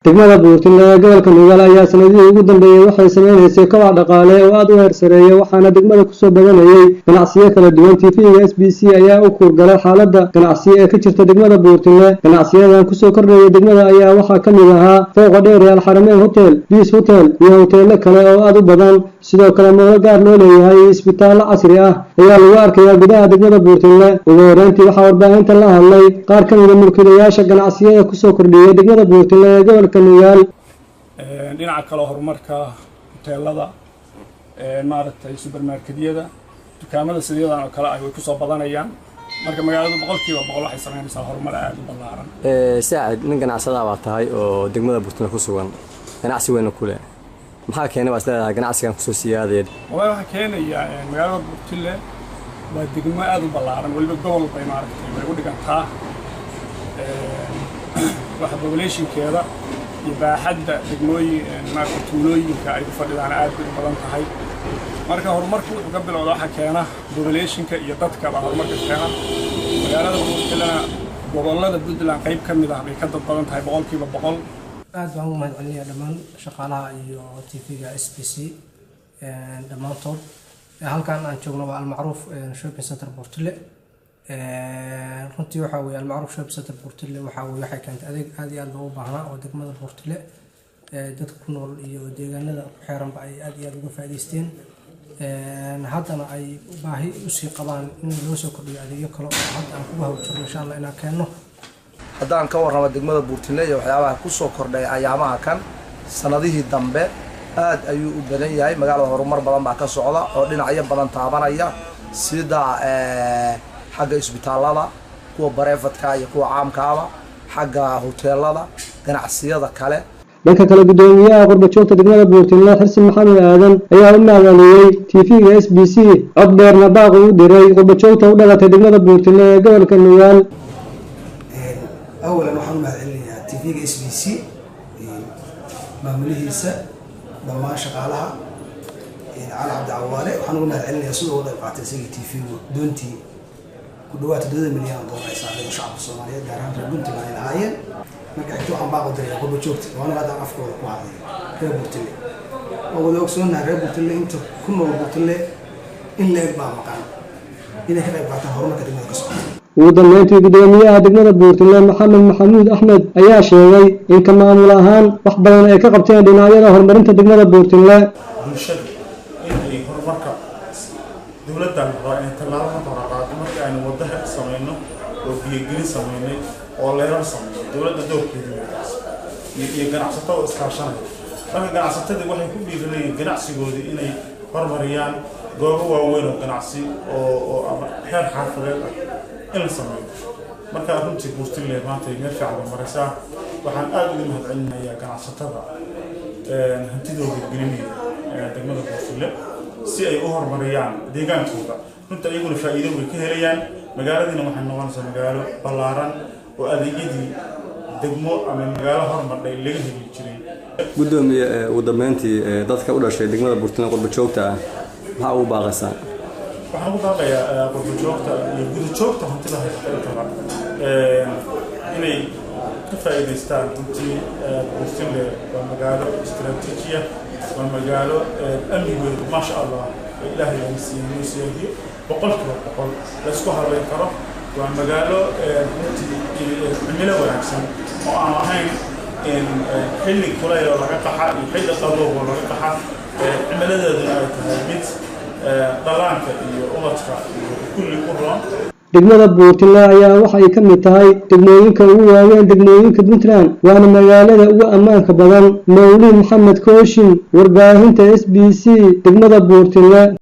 Degmada Buurtinle ee gobolka Nugaal ayaa sanadihii ugu dambeeyey waxay sameynaysay kobac dhaqaale oo aada u heer sareeya, waxaana degmada kusoo badanayay ganacsiyo kala duwan. TV-ga SBC ayaa u kuurgalay xaaladda ganacsi ee ka jirta degmada Buurtinle. Ganacsiyadan kusoo kordhaya degmada ayaa waxaa ka mid ahaa fooqa dheer ee Alxarameyn Hotel, Biis Hotel iyo hoteelo kale oo aada u badan. Sidoo kale moolo gaar loo leeyahay iyo isbitaallo casri ah ayaa lagu arkayaa gudaha degmada Buurtinle. Ugu horeyntii waxaa warbaahinta la hadlay qaar ka mida mulkiilayaasha ganacsiyada kusoo kordhiyay degmada Buurtinle ee gobolka Nugaal. Dhinaca kale, horumarka hoteelada, maaragtay, supermarketyada, dukaamada sideedan oo kale ah way kusoo badanayaan. Marka magaaladu 100% waxay samaynaysaa horumar aada u ballaaran. Saacid, nin ganacsadaa baa tahay oo degmada Buurtinle ku sugan, ganacsi weyna ku leh. Maxaa keenay baa is leedahay ganacsigan kusoo siyaadaya? Wallahi, waxaa keenaya magaalada Buurtinle waa degmo aada u ballaaran, weliba gobol bay, maaragtay, way u dhigantaa. Waxa populationkeeda iyo baaxadda degmooyin, maaragtay, tuulooyinka ay ku fadhidaan aad bay u badan tahay. Marka horumarku wuxuu ka bilowda, waxaa keena populationka iyo dadka baa horumarka keena. Magaalada Buurtinlena gobollada Puntland qayb ka mid ah bay ka dad badan tahay 100%. Aad baan ugu mahad celinayaa dhammaan shaqaalaha iyo TV-ga SBC dhammaantood. Halkan aan joogno waa Almacruuf Shopping Center Buurtile. Runtii waxaa weye Almacruuf Shopping Center Buurtile waxaa weye waxay keentay adeeg aad iyo aad loogu baahnaa oo degmada Buurtile dadka ku nool iyo deegaanada ku xeeranba ay aad iyo aad uga faa'iidaysteen, haddana ay baahi usii qabaan in loo soo kordhiyo adeegyo kale oo hadda aan kuga hawl jirno, insha Allah, inaan keenno. Haddaan ka warramo degmada Buurtinle iyo waxyaabaha kusoo kordhay ayaamaha kan sanadihii dambe, aad ayuu u badan yahay. Magaalada horumar badan baa ka socda oo dhinacyo badan taabanaya, sida xagga isbitaallada, kuwa private-ka iyo kuwa caamkaaba, xagga hoteelada, ganacsiyada kale. Dhanka kale, guddoomiyaha qurbajoogta degmada Buurtinle, Xirsi Maxamed Aadan, ayaa u mahadceliyey TV-ga SBC, cod dheerna baaq uu diray qurbajoogta u dhalatay degmada Buurtinle ee gobolka Nugaal. Awalan, waxaan u mahad celinayaa TV-ga SBC, maamulihiisa, dhammaan shaqaalaha, Cali Cabdi Cawaale. Waxaan uga mahad celinayaa sidoo uga qayb qaatay isagii TV-gu doontii ku dhawaad 7 milyan oo doolar ay saareen oo shacabka Soomaaliyeed, gaar ahaan reer Puntland, ay lahaayeen. Marka xigta, waxaan baaq u dirayaa qurba joogta oo aniga haddaan afkooda ku hadlay. Reer Buurtile waan wada ogsoonahay, reer Buurtile inta ku nool Buurtile in la eg baa maqan inay ka qayb qaataan horumarka degmada ka socota. Ugu dambeyntii, guddoomiyaha degmada Buurtinle, Maxamed Maxamuud Axmed, ayaa sheegay in ka maamul ahaan wax badan ay ka qabteen dhinacyada horumarinta degmada Buurtinle. Bulshadu in ay horumarka dowladdan rabaa inay tallaabo marka hore qaado. Marka aynu waddaha samayno oo biyogelin samaynay oo leerar samaynay, dowladda doorkeedu wadaas iyo ganacsatada oo iskaashanaya. Marka ganacsatadii waxay ku dhiiranayeen ganacsigoodii inay horumariyaan, goobo waaweyn oo ganacsi oo ama xeer xaafadeed ah in la sameeyo. Marka runtii Buurtinle maanta meel fiican bay maraysaa. Waxaan aada uga mahad celinayaa ganacsatada hantidooda gelinaya degmada Buurtinle si ay u horumariyaan deegaankooda. Runta iyaguna faa'iido way ka helayaan, magaaladiina waxay noqonaysaa magaalo ballaaran oo adeegyadii degmo ama magaalo hormardhay laga heli jiray. Guddoomiye, ugu dambeyntii, dadka u dhashay degmada Buurtinle, qurba joogta ah, maxaa ugu baaqaysaa? Waxaan ugu baaqayaa qurba joogta iyo guda joogta hantida haysata intaba inay ka faa'iidaystaan. Runtii Buurtinle waa magaalo istaraatiijiya, waa magaalo amnigeedu, maasha Allah, Ilaahay aan siiyey noo siyaadiyo, 100% la isku halayn karo. Waa magaalo runtii cimilo wanaagsan oo aan lahayn xilli kulayl oo laga qaxa iyo xilli qaboob oo laga qaxa, cimiladeeduna ay tahay mid dhallaanka iyo ubadka iyo kulli u roon. Degmada Buurtinle ayaa waxay ka mid tahay degmooyinka ugu waaweyn degmooyinka Puntland, waana magaalada ugu ammaanka badan. Mawlid Maxamed Kooshin, warbaahinta SBC, degmada Buurtinle.